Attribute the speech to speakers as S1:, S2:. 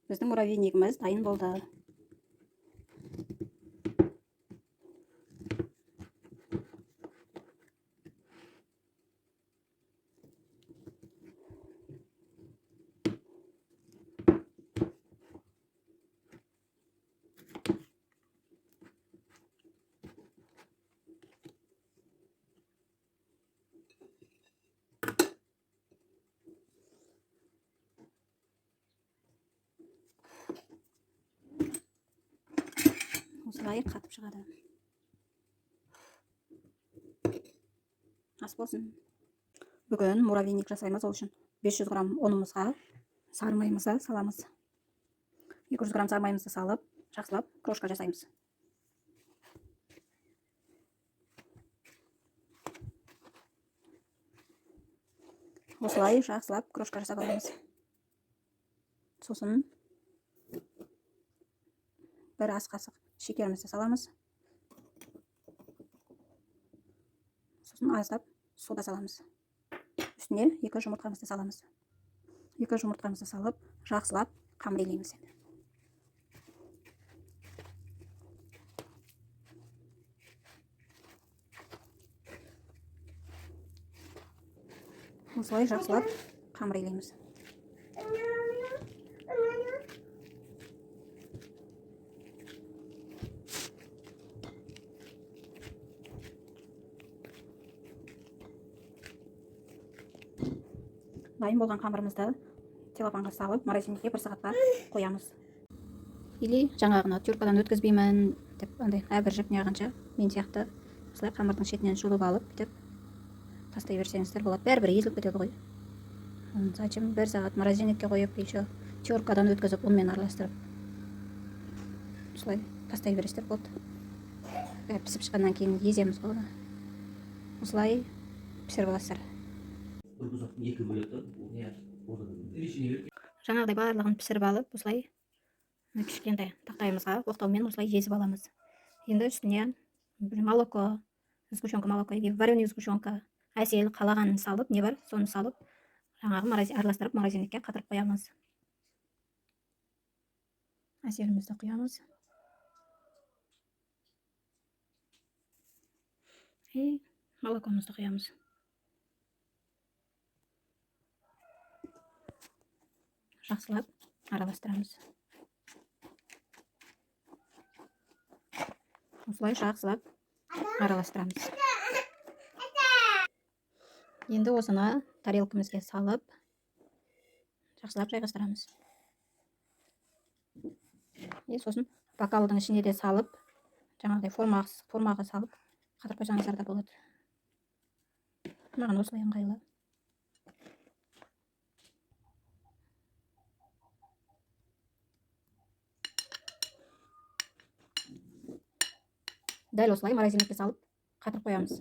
S1: Біздің муравейнигіміз дайын болды. Осылай қатып шығады. Ас болсын. Бүгін муравейник жасаймыз. Ол үшін 500 грамм ұнымызға сары майымызды саламыз. 200 грамм сары майымызды салып, жақсылап крошка жасаймыз. Осылай жақсылап крошка жасап аламыз. Сосын бір ас қасық шекерімізді саламыз. Сосын аздап сода саламыз. Үстіне 2 жұмыртқамызды саламыз. 2 жұмыртқамызды салып, жақсылап қамыр илейміз енді. Осылай жақсылап қамыр илейміз. Дайын болған қамырымызды целлофанға салып, морозильникке 1 сағатқа қоямыз. Или жаңағыны тюркадан өткізбеймін деп андай әбіржіп неғанша мен сияқты осылай қамырдың шетінен жұлып алып бүйтіп тастай берсеңіздер болады. Бәрібір езіліп кетеді ғой. Зачем 1 сағат морозильникке қойып, еще тюркадан өткізіп ұнмен араластырып осылай тастай бересіздер болды. Бәрі пісіп шыққаннан кейін еземіз ғой оны. Осылай пісіріп аласыздар.
S2: Бір бұзақтың екі бөлек та.
S3: Иә.
S2: Ортада.
S1: Жаңағыдай барлығын пісіріп алып, осылай кішкентай тақтайымызға оқтаумен осылай езіп аламыз. Енді үстіне бір молоко, сгущенка молоко или вареный сгущенка, әсел қалағанын салып, не бар, соны салып, жаңағы араластырып морозильникке қатырып қоямыз. Әселімізді құямыз. И молокомызды құямыз. Жақсылап араластырамыз. Осылай жақсылап араластырамыз. Енді осыны тарелкамызға салып, жақсылап жайғастырамыз. И сосын бокалдың ішіне де салып, жаңағыдай формаға салып қатырып қойсаңыздар да болады. Маған осылай ыңғайлы. Дәл осылай морозильникке салып қатырып қоямыз.